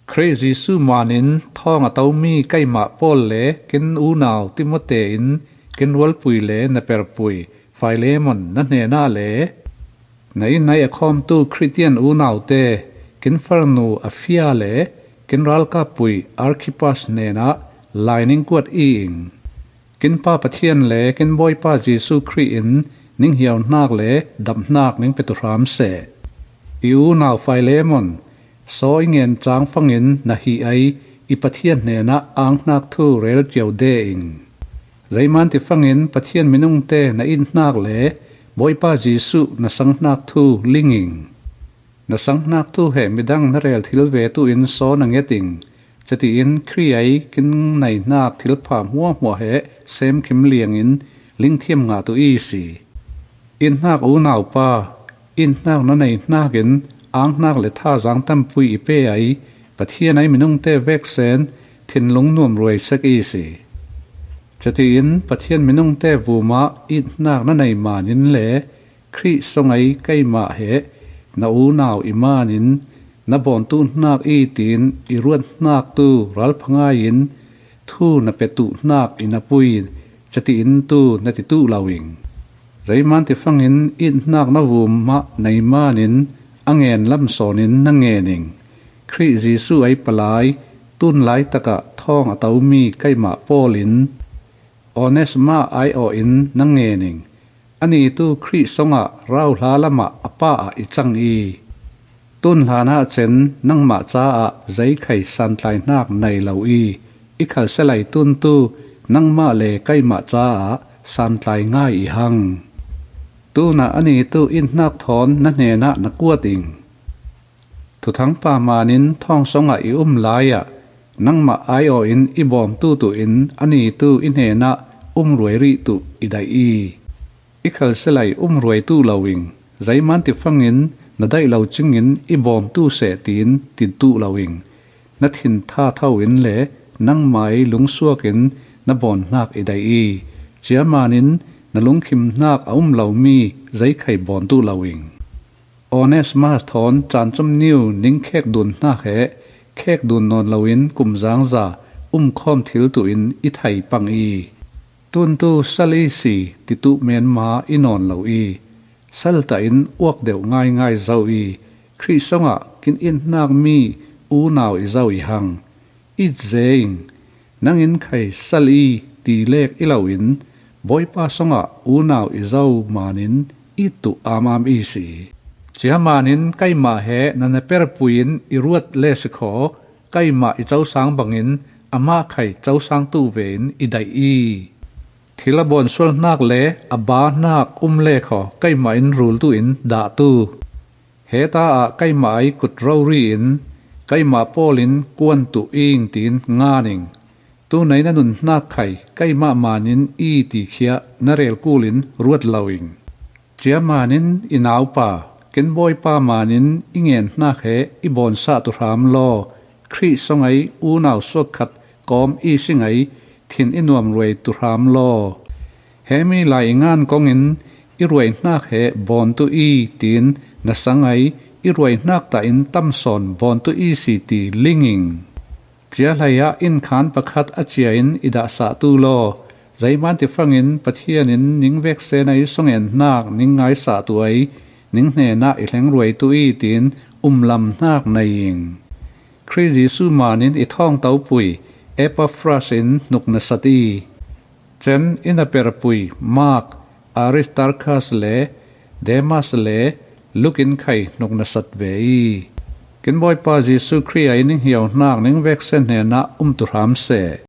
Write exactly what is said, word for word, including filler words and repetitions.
Khrih Jesuh manin thawng a tomi keimah Paul le kin unau Timote in kin rualpui le na perpui Filemon na hnenah le na innai a khawmtu Khristian unaute, kin farnu Afia le kin ralkappui Arkhippas hnenah laining kuat i ing. Kin Pa Pathian le kin Bawipa Jesuh Khrih in ning hiauhnak le damhnak ning petu hram seh. I unau Filemon, saw i ngen cang fangin na hih ai i Pathian hnenah anghnak thu rel cio de ing. Zeiman ti fangin Pathian minungte na ithnak le Bawipa Jesuh na sanghnak thu ling ing. Na sanghnak thu he midang na rel thil ve tu in saw na nget ing. Catiin Khrih ai kin neihnak thilpha hmuahhmuah he semkhim liangin lingthiam ngah tu i si. Ithnak unaupa, ithnak na neihnakin anghnak le thazaang tampui i pe ai Pathian ai minungte veksen thinlung nuamruai sek i si. Catiin Pathian minungte vumah ithnak na nei manin le Khrih song ai keimah he na unau i manin na bawntuhnak i tiin i ruathnak tu ralphangaiin thu na petuhnak i na pui, catiin tu na tituh lo ing. Zeiman ti fangin ithnak na vumah nei manin a ngen lamsawnin na ngen ing. Khrih Jesuh ai palai, tunlai takah thawng a tomi keimah Paul in Onesma aiawhin na ngen ing. Ani tu Khrih songah rauhla lamah a pa ah i cang i, tunhlanah cen nangmah caah zeikhai santlai hnak nei lo i, i khalselai tuntu nangmah le keimah caah santlai ngai i hang. Tunah ani tu ithnak thawn na hnenah na kuat ing. Thuthangpa manin thawng songah i um lai-ah nangmah aiawhin i bawmtu tuh in ani tu i hnenah umruai rih tuh i daih i, i khalselai umruai tuh lo ing. Zeiman ti fangin na daih lo cingin i bawmtu seh tiin tin tuh lo ing. Na thin thatho in le nangmai lungsuakin na bawnhnak i daih i, ciamanin na lungkhimhnak a um lomi zeikhai bawntuh lo ing. Onesma thawn caancum niu ning khek dun hnak he khek dun nawn loin kum zangza umkhawm thil tuh in i thai pang i, tuntu sal i si titu menma i nawn lo i, saltah in uak deuh ngaingai zo i, Khrih songah kin ithnak mi unau i zo i hang. It zeing, nangin khai sal i ti lek i loin Bawipa songah unau i zo manin it tuh amam i si. Ciamanin keimah he na na perpui in i ruat le si khaw, keimah i cosang bangin amah khai cosang tuh vein i daih i, thil a bawnsualhnak le a bahnak um le khaw keimah in rul tuh in dah tu. Heta ah keimah ai kut rori in keimah Paul in kuan tuh ing tiin ngan ing. Tunei na nunhnak khai keimah manin i ti khiah na rel kul in ruat lo ing. Ciamanin i naupa, ken Bawipa manin i ngen hnak he i bawnsah tu hram law, Khrih song ai unau suak khat kawm i si ngei thin i nuamruai tu hram law. He mi lai i ngan kongin i ruai hnak he bawn tu i tiin na sang ai i ruai hnak tah in tamsawn bawn tu i si ti linging. Cia hlei ah innkhan pakhat a cia in i dahsah tu law, zeiman ti fangin Pathian in ning veksen ai songen hnak ning ngaisah tu ai ning hnenah i hleng ruai tu i tiin umlam hnak nei ing. Khrih Jesuh manin i thawngto pui Epaphras in hnuk na sat i, cen i na perpui Mark, Aristarkhas le Demas le Luk in khai hnuk na sat ve i, ken Bawipa Jesuh Khrih ai ning hiau hnak ning veksen hnenah um tu hram seh.